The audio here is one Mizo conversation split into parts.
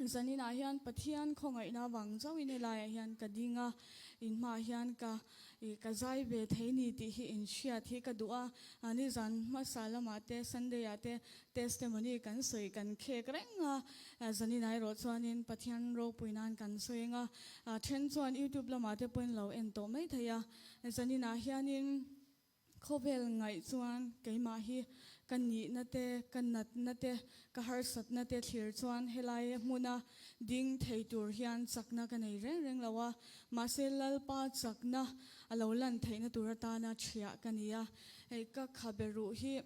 Zaninah hian Pathian khawngaihna vang chauhin helaiah hian ka ding a, in hmaah hian ka ih ka zai ve thei ni tih hi in hriat hi ka duh a. Nizan hmasa lamah te Sunday ah te testimony kan sawi kan khek reng a, zaninah erawh chuanin Pathian ropui nan kan sawi ang a, then chuan YouTube lamah te pawhin lo en tawh mai thei a. Zaninah hianin. Khawvel ngaih chuan keimah hi ka nihna te, ka natna te, ka harsatna te thlir chuan helai hmuna ding thei tur hian chakna ka nei reng reng lo a, mahse Lalpa chakna a lo lan theihna tur atana thiah ka ni a, hei ka khabe ruh hi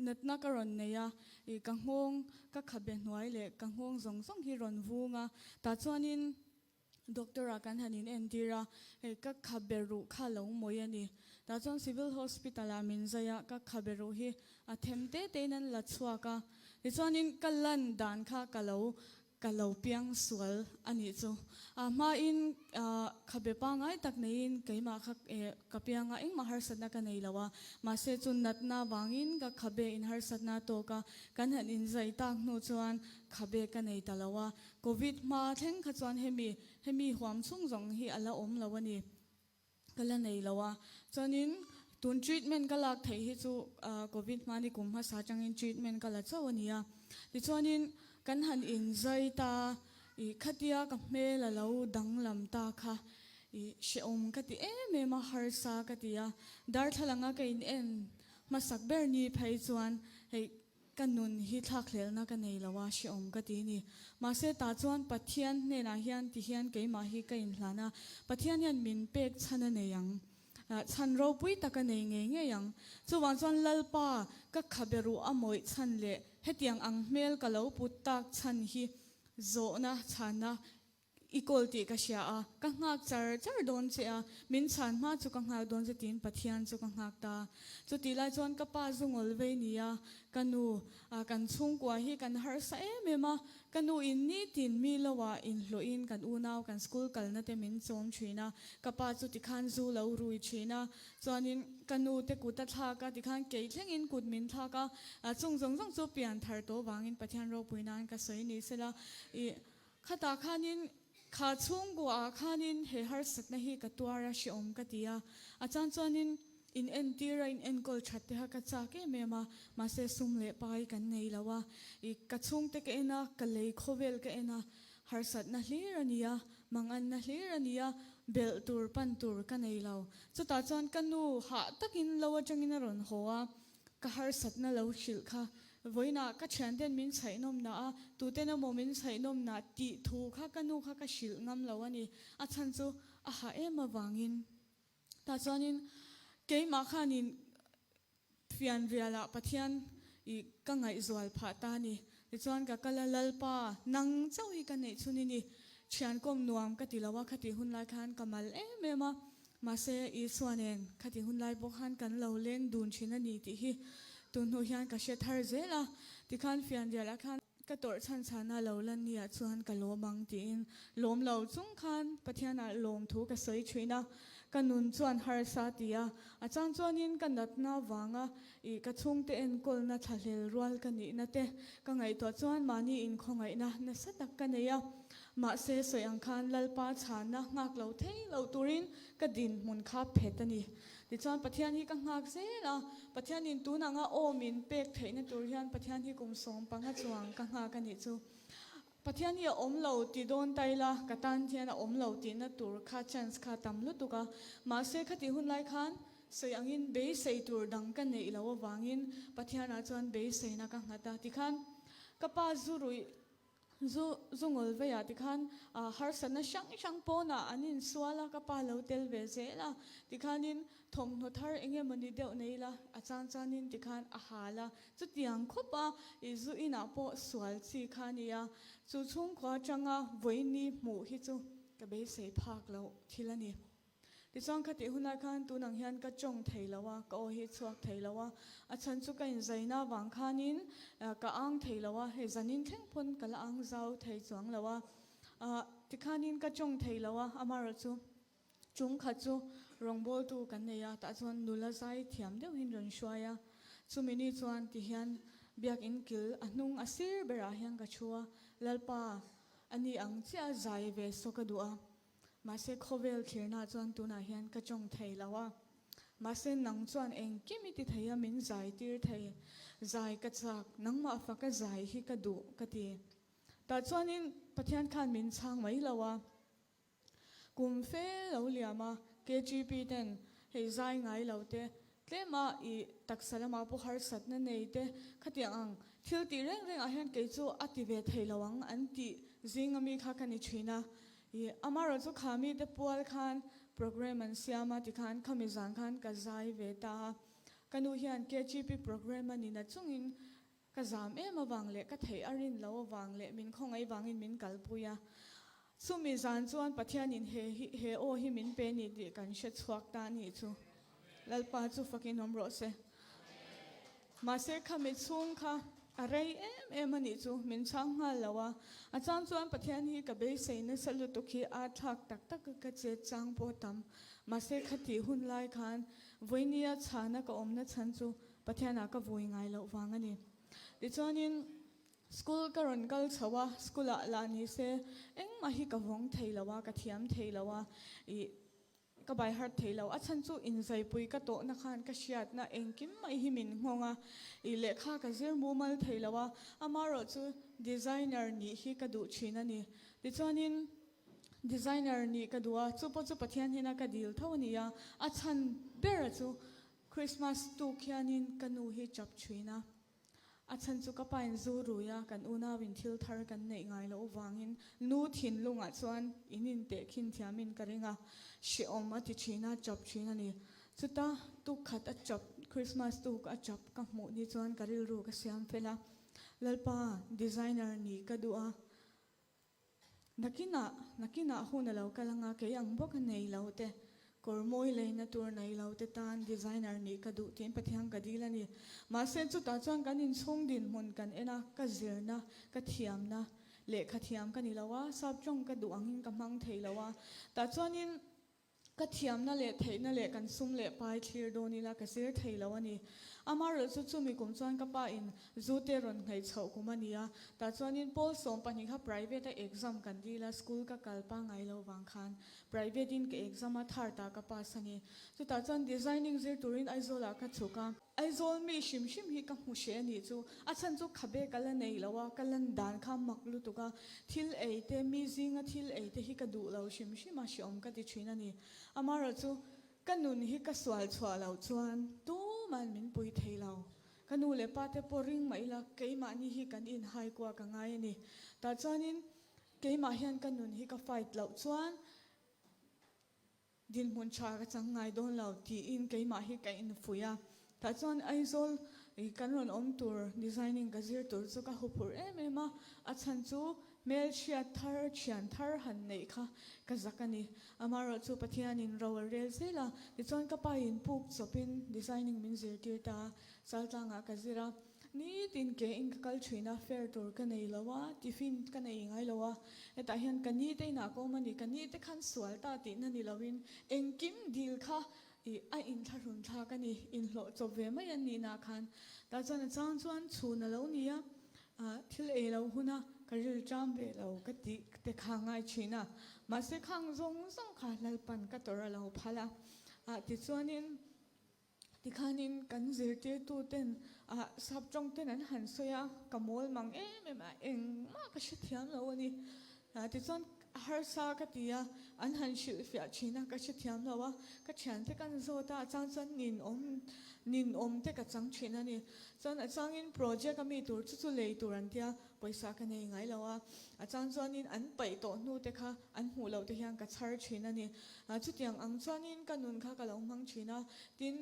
natna ka rawn nei a, ih ka nghawng, ka khabe hnuai leh ka nghawng zawng zawng hi rawn vung a, tah chuanin. Doctor ah kan han in entir a, hei ka khabe ruh kha lo mawi a ni. Tah chuan Civil Hospital ah min zai a, ka khabe ruh hi a them te te in an la chhuak a. Tichuanin ka lan dan kha ka lo ka lo piang sual a nih chu. A hma in khabe pangai tak neiin keimah kha ka piang a, engmah harsatna ka nei lo a. Mahse chu natna vangin ka khabe in harsatna a tawk a, kan han in zai tak hnu chuan khabe ka nei ta lo a. Covid hma thleng kha chuan hemi hemi huam chhung zawng hi a la awm lo a ni, ka la nei lo a. Chuanin tun treatment ka lak theih hi chu Covid hma ni kum hmasa atangin treatment ka la chauh a ni a. Tichuanin kan han inzai ta i khatia ka hmel a lo danglam ta kha i hrehawm ka ti em em a, harsa ka ti a. Darthlalanga ka in en hmasak ber ni phei chuan hei Ka nun hi thlakhlelhna ka nei lo a, hrehawm ka ti ni. Mahse tah chuan Pathian hnenah hian ti hian keimah hi ka inhlan a, Pathian hian min pek chhan a nei ang, chhan ropui tak a nei ngei ngei ang. Chuvang chuan Lalpa, ka khabe ruh a mawih chhan leh hetiang ang hmel ka lo put tak chhan hi zawhna chhanna I kawl tih ka hria a, ka nghak char char dawn che a, min chhan hma chu ka nghak dawn che tiin Pathian chu ka nghak ta. Chutih lai chuan ka pa zu ngawl vei ni a, ka nu, kan chhungkua hi kan harsa em em a, ka nu in nitin mi lo ah inhlawhin kan unau kan school kalna te min chawm thin a, ka pa chu tikhan zu lo rui thin a, chuanin ka nu te kut a thlak a, tikhan kei thlengin kut min thlak a, chung zawng zawng chu pian thar tawh vangin Pathian ropui nan ka sawi ni sela, ih. Khatah khanin, kha chhungkuaah khanin he harsatna hi ka tuar a hrehawm ka ti a. A chan chuanin in entir a in enkawl that te kha ka chak em em a, mahse sum leh pai kan nei lo a. I ka chhungte ka en a, ka lei khawvel ka en a, harsatna hlir a ni a, manganna hlir a ni a, belh tur pan tur ka nei lo. Chutah chuan ka nu hah takin lo atangin a rawn haw a, Ka harsatna lo hrilh kha vawiinah ka thianten min chhaihnawmna a, tuten emaw min chhaihnawmna tih thu kha ka nu kha ka hrilh ngam lo a ni. A chhan chu a ha em avangin. Tah chuanin keimah khanin fianrialah Pathian i ka ngaihzual phah ta a ni. Tichuan ka kal a, Lalpa, nang chauh hi ka neih chhun i ni. Thiankawm nuam ka ti lo a, khati hunlai khan ka mal em em a. Mahse, Isua nen khati hunlai pawh khan kan lo leng dun thin a ni tih hi tun hnu hian ka hre thar zel a. Tikhan fianrialah khan ka tawrh chhan chhana lo lan ni ah chuan ka lawm ang tiin lawm lo chung khan Pathianah lawmthu ka sawi thin a. Ka nun chuan harsa ti a, a chang chuanin ka natna vanga ih ka chhungte enkawlna thlahlel rual ka nihna te ka ngaihtuah chuan mahni inkhawngaihna nasa tak ka nei a. Mahse, sawi ang khan Lalpa chhanna nghak lo thei lo turin ka dinhmun kha phet a ni. Tichuan, Pathian hi ka nghak zel a, Pathianin tun anga aw min pek theihna tur hian Pathian hi kum 15 chuang ka nghak a nih chu. Pathian hi a awm lo ti dawn ta ila, ka tan hian a awm lo tihna tur kha chance kha tam lutuk a. Mahse, khatih hun lai khan sawi angin beisei tur dang ka neih loh avangin Pathianah chuan beiseina ka nghat a. Tikhan, ka pa zu ruih Zu zu ngawl veiah tikhan harsatna hrang hrang pawnah an insual a, ka pa lo tel ve zel a, tikhanin thawmhnaw thar eng emawni deuh nei ila a chang changin tikhan a hal a, chutiang khawp a i zu inah pawh sual chi kha a ni a, chu chhungkua atanga vawiini hmuh hi chu ka beisei phak loh thil a ni. Tichuan kha tih hunah khan tunang hian ka tawng thei lo a, ka aw hi chhuak thei lo a, a chhan chu ka inzaina avang khanin ka ang thei lo a, hei zanin thleng pawn ka la ang zau thei chuang lo a, tikhanin ka tawng thei lo a, amaherawhchu chung khat chu rawngbawltu kan nei a, tah chuan nula zai thiam deuhin rawn hruai a, chumi ni chuan tihian. Biakinn kil a hnung a sir berah hian ka thu a, Lalpa, a ni ang chiah zai ve saw ka duh a, mahse khawvel thlirna chuan tunah hian ka tawng thei lo a, mahse nang chuan engkim i ti thei a, min zai tir thei, zai ka chak, nangmah faka zai hi ka duh ka ti. Tah chuanin Pathian khan min chhang mai lo a. Kum fe lo liam a, KGP ten hei zai ngai lo te, tlema i taksa lamah pawh harsatna nei te khatiang ang thil tih reng reng ah hian kei chu a ti ve thei lo ang an tih zing ami kha ka ni thin a. I amarawh chu kha mite pual khan program an siam a tikhan khami zan khan ka zai ve ta a. Ka nu hian KGP program a ni na chungin Ka zam em avang leh ka theih a rin lo avang leh min khawngaih vangin min kalpui a. Chumi zan chuan Pathianin he hi he aw hi min pe ni tih kan hre chhuak ta a nih chu. Lalpa chu fakin awm rawh se. Mahse khami chhung kha a rei em em a nih chu, min chhang nghal lo a. A chang chuan Pathian hi ka beisei nasa lutuk hi a thlak tak tak a ka chet chang pawh tam. Mahse khatih hun lai khan vawinia chhana ka awmna chhan chu Pathianah ka vui ngai loh vang a ni. Tichuanin school ka rawn kal chho a, school-ah lah ni se engmah hi ka vawng thei lo a, ka thiam thei lo a, ih ka by heart thei lo. A chhan chu inzaipui ka tawhna khan ka hriatna engkim mai hi min nghawng a, ih lehkha ka zir mumal thei lo a, amaherawh chu designer nih hi ka duh thin a ni. Tichuanin designer nih ka duh a, chu pawh chu Pathian hnena ka dil tho a ni a, a chhan bera chu Christmas tuk hianin ka nu hi chap thin a, a chhan chu ka pain zu rui a, kan unauin thil thar kan neih ngai loh vangin nu thinlungah chuan in inteh khin thiamin ka ring a, hrehawm a ti thin a, chap thin a ni. Chuta tuk khat a chap, Christmas tuk a chap ka hmuh ni chuan ka rilru ka siam fel a, Lalpa designer nih ka duh a, Nakinah, nakinah hun a lo kal anga kei ang bawk a nei lo te, kawr mawi leina tur nei lo te tan designer nih ka duh tiin Pathian ka dil a ni. Mahse chutah chuan kan inchhung dinhmun kan en a, ka zirna, ka thiamna, lehkha thiam ka ni lo a, sap tawng ka duh angin ka hmang thei lo a, tah chuanin Ka thiamna leh theihna leh kan sum leh pai thlir dawn ila ka zir thei lo a ni. Amaherawh chu chumi kum chuan ka pa in zu te rawn ngheih chhoh kum a ni a, tah chuanin pawl 12 kha private a exam kan dil a, school ka kal pangngai lo vang khan private in ka exam a, third ah ka pass a ni. Chutah chuan designing zir turin Aizawl ah ka chhuk a. Aizawl mi hrim hrim hi ka hmu hreh a nih chu, a chhan chu khabe ka la nei lo a, ka lan dan kha mak lutuk a, thil ei te, mi zinga thil ei te hi ka duh lo hrim hrim a, hrehawm ka ti thin a ni. Amaherawh chu ka nun hi ka sual chhuah loh chuan tuman min pui thei lo. Ka nu leh pa te pawh ring mah ila keimahni hi kan inhai kuak a ngai a ni. Tah chuanin keimah hian ka nun hi ka fight loh chuan, Dinhmun tha ka chang ngai dawn lo tiin keimah hi ka infuih a, tah chuan Aizawl kan rawn awm tur designing ka zir tur chu ka huphurh em em a, a chhan chu hmelchhiat thar, thian thar han neih kha ka zak a ni. Amaherawh chu Pathianin ro a rel zel a, tichuan ka pain puk chawpin designing min zirtir ta a, Chaltlangah ka zir a. Nitin ke in ka kal thin a, fare tur ka nei lo a, tiffin ka nei ngai lo a, hetah hian ka ni te inah ka awm a ni, ka ni te khan sual ta tihna ni lo in engkim dil kha ih a inthlahrun thlak a ni, inhlawh chawp ve mai an nihna khan tah chuan a chang chuan chhun a lo ni a, ah thil ei lo hun a ka ril ṭam ve lo ka tih te kha ngai thin a, mahse khang zawng zawng kha Lalpan ka tawrh a lo phal a, ah tichuanin. Tikhanin kan zirtirtuten ah sap tawng ten an han sawi a, ka mawl mang em em a, engmah ka hrethiam lo a ni. Tichuan harsa ka ti a, an han hrilhfiah thin a, ka hrethiam lo a, ka thiante kan zawt a, a chang chuan ninawm ninawm te ka chang thin a ni. Chuan a changin project a mi tur chu chu lei tur an tia, pawisa ka nei ngai lo a, a chang chuanin an paih tawh hnu te kha an hmuh loh te hian ka chhar thin a ni. Chutiang ang chuanin ka nun kha ka lo hmang thin a, tin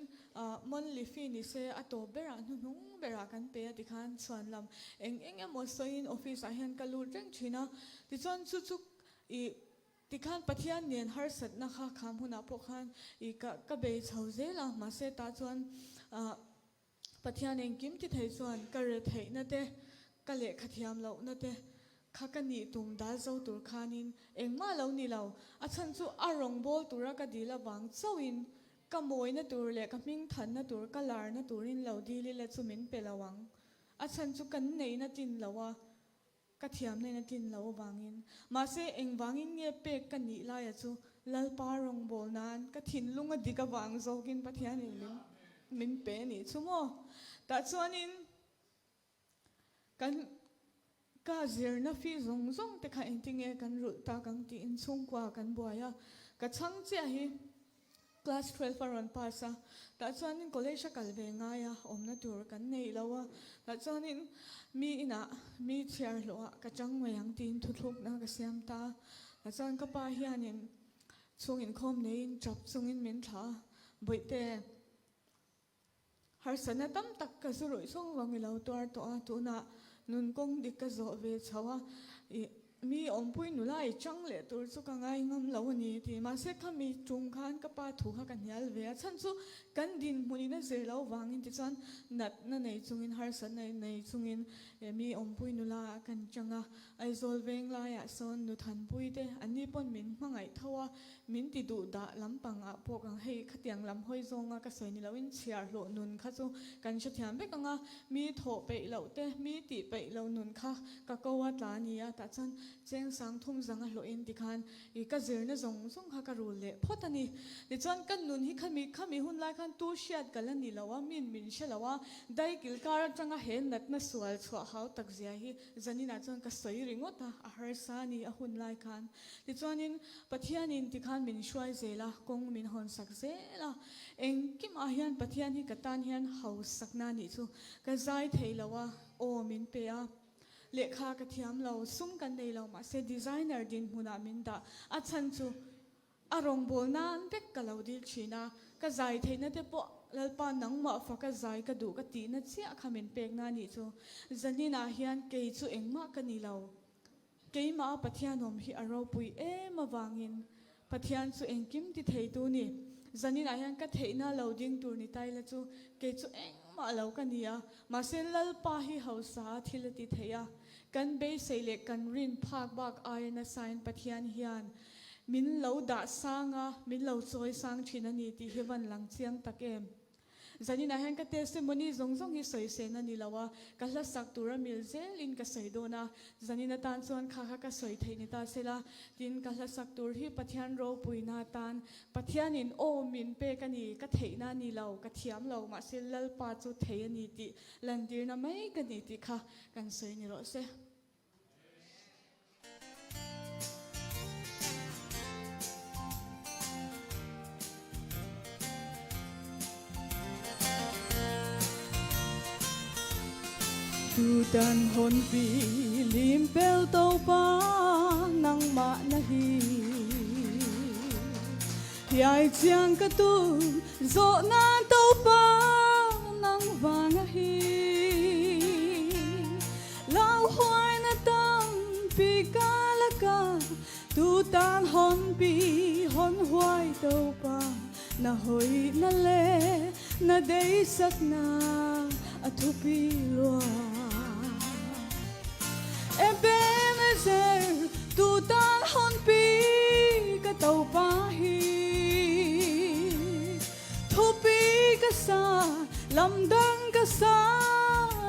monthly fee ni se a tawp berah hnuhnung berah kan pe a tikhan chhuan lam eng eng emaw sawiin office ah hian ka lut reng thin a, tichuan chu chu ih tikhan Pathian nen harsatna kha kham hunah pawh khan ih ka ka bei chho zel a, mahse tah chuan ah Pathian engkim ti thei chuan ka retheihna te, ka lehkha thiam lohna te kha ka nih tum dal zo tur khanin engmah lo ni lo. A chhan chu a rawngbâwl tura ka dil avang chauhin ka mawina tur leh ka hmingthanna tur, ka larna turin lo dil ila chu min pe lo ang. A chhan chu kan neihna tlin lo a, ka thiamna in a tlin lo avangin. Mahse, engvangin nge pek ka nih laia chu Lalpa rawngbâwl nan ka thinlung a dik avang zawkin Pathianin min min pe a nih chu maw? Tah chuanin kan ka zirna fee zawng zawng te kha engtinge kan rulh tak ang tiin chhungkua kan buai a, ka chhang chiah hi. Class 12 a rawn pass a, tah chuanin college a kal ve ngai a, awmna tur kan neih lo a, tah chuanin mi inah mi chhiar hlawhah ka chang mai ang tiin thuthlukna ka siam ta a, tah chuan ka pa hianin chhung inkhawm neiin tap chungin min thlah a, Bawihte. Harsatna tam tak ka zu ruih chhung vang i lo tuar tawh a, tunah nun kawng dik ka zawh ve chho a, i mi awmpui nula i chang leh tur chu ka ngai ngam lo a ni ti. Mahse khami tum khan ka pa thu kha ka hnial ve a, chhan chu kan dinhmunin a zir lo vangin tichuan natna nei chungin harsatna nei chungin mi awmpui nula ah kan chang a, Aizawl veng laiah sawn nu Thanpui te anni pawn min hmangaih tho a, Min ti duh dah lampang ah pawh kang hei khatiang lam hawi zawnga ka sawi ni loin chhiar hlawh nun kha chu kan hrethiam vek ang a, mi thawh peih loh te, mi tih peih loh nun kha ka ko a tla a ni a, tah chuan cheng sang thum zang a hlawhin tikhan i ka zirna zawng zawng kha ka rul leh phawt a ni. Tichuan ka nun hi khami khami hun lai khan tu hriat ka la ni lo a, min min hre lo a, daikil kar atanga he natna sual chhuah hau tak zia hi zaninah chuan ka sawi ringawt a, a harsa a ni a hun lai khan. Tichuanin Pathianin tikhan min hruai zel a, kawng min hawnsak zel a. Engkimah hian Pathian hi ka tan hian hausakna a nih chu ka zai thei lo a, aw min pe a. Lehkha ka thiam lo, sum kan nei lo, mahse designer dinhmunah min dah. A chhan chu a rawngbâwl nan vek ka lo dil thin a, ka zai theihna te pawh Lalpa nangmah faka zai ka duh ka tihna chiah kha min pekna a nih chu. Zaninah hian kei chu engmah ka ni lo. Keimah a Pathian awm hi a ropui em avangin Pathian chu engkim ti theitu ni. Zaninah hian ka theihna lo ding tur ni ta ila chu kei chu engmah lo ka ni a, mahse Lalpa hi hausa a thil a ti thei a. Kan beisei leh kan rin phak bak aia nasain Pathian hian min lo dah sang a, min lo chawi sang thin a ni tih hi van lang chiang tak em. Zaninah hian ka testimony zawng zawng hi sawi sen a ni lo a, ka hla sak tur a mil zelin ka sawi dawn a, zanin atan chuan kha kha ka sawi theih ni ta sela, tin ka hla sak tur hi Pathian ropuina atan Pathianin aw min pek a ni, ka theihna a ni lo, ka thiam lo, mahse Lalpa chu thei a ni tih lantirna mai ka ni tih kha kan sawi ni rawh se. Tutan hawnpi limpel topa nangmah na hi Hiai chiang ka tu zawh nan topa nang vang a hi Lau huaina tampi ka laka tutan hawnpi hawn huai topa na hawi na le na deisak na a thupi lua. Ebenezer tutan hawnpi ka topa hi Thupi ka sa, lam dang ka sa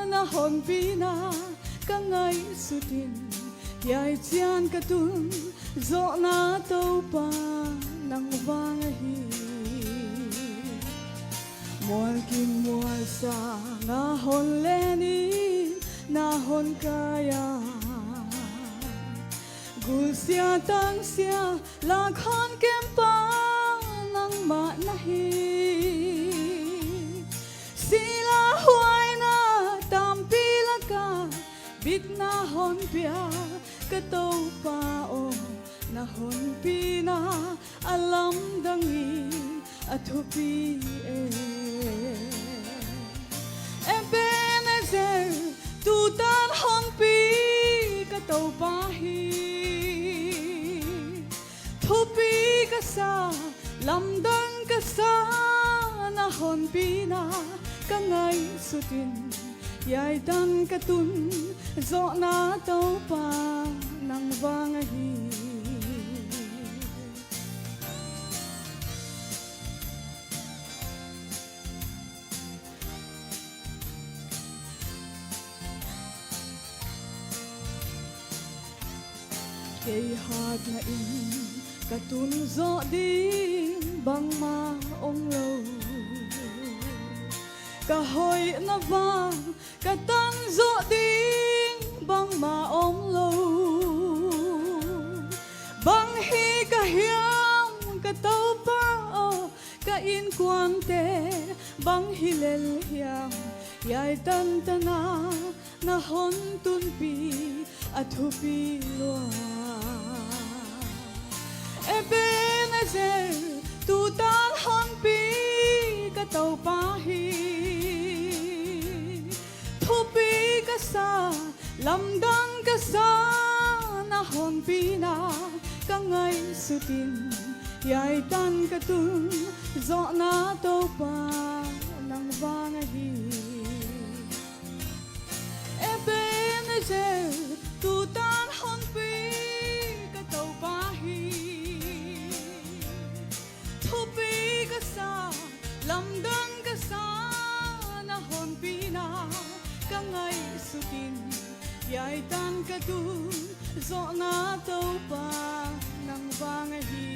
na hawn pina ka ngaih sutin hiai chian ka tum zawhna topa nang vang a hi. Mualkim mual sang a hawn len in na hawn kai a. Gul sia tang sia la khawn kem pa nangmah na hi. Sila huai na tampi laka bit na hawn pia ka to pa aw na hawn pi na a lam dang i a thupi e. Ebenezer tutan hawn pi ka to pa hi. Thupi ka sa, lam dang ka sa na hawn pi na ka ngaih sutin iai dan ka tun zawhna to pa nang vang a hi. Kei hat na in ka tun zawh ding bang ma awm lo. Ka hawi na vang ka tan zawh ding bang ma awm lo. Bang hi ka hiam ka to pa aw ka in kuang te bang hi lel hiam iai tan tana Na hawn tunpi a thupi lua. Ebenezer tu tan hawnpi ka to pa hi. Thupi ka sa lamdang ka sa na hawnpi na ka ngaih sutin iai tan ka tun zawh na to pa nang vang a hi. Ebenezer tu tan hawnpi ka to pa hi. Thupi ka sa, lamdang ka sa, na hawnpi na ka ngaih sutin iai tan ka tun zawh na to pa nang vang a hi.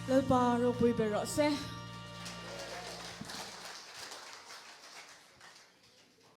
Lalpa ropui ber rawh se.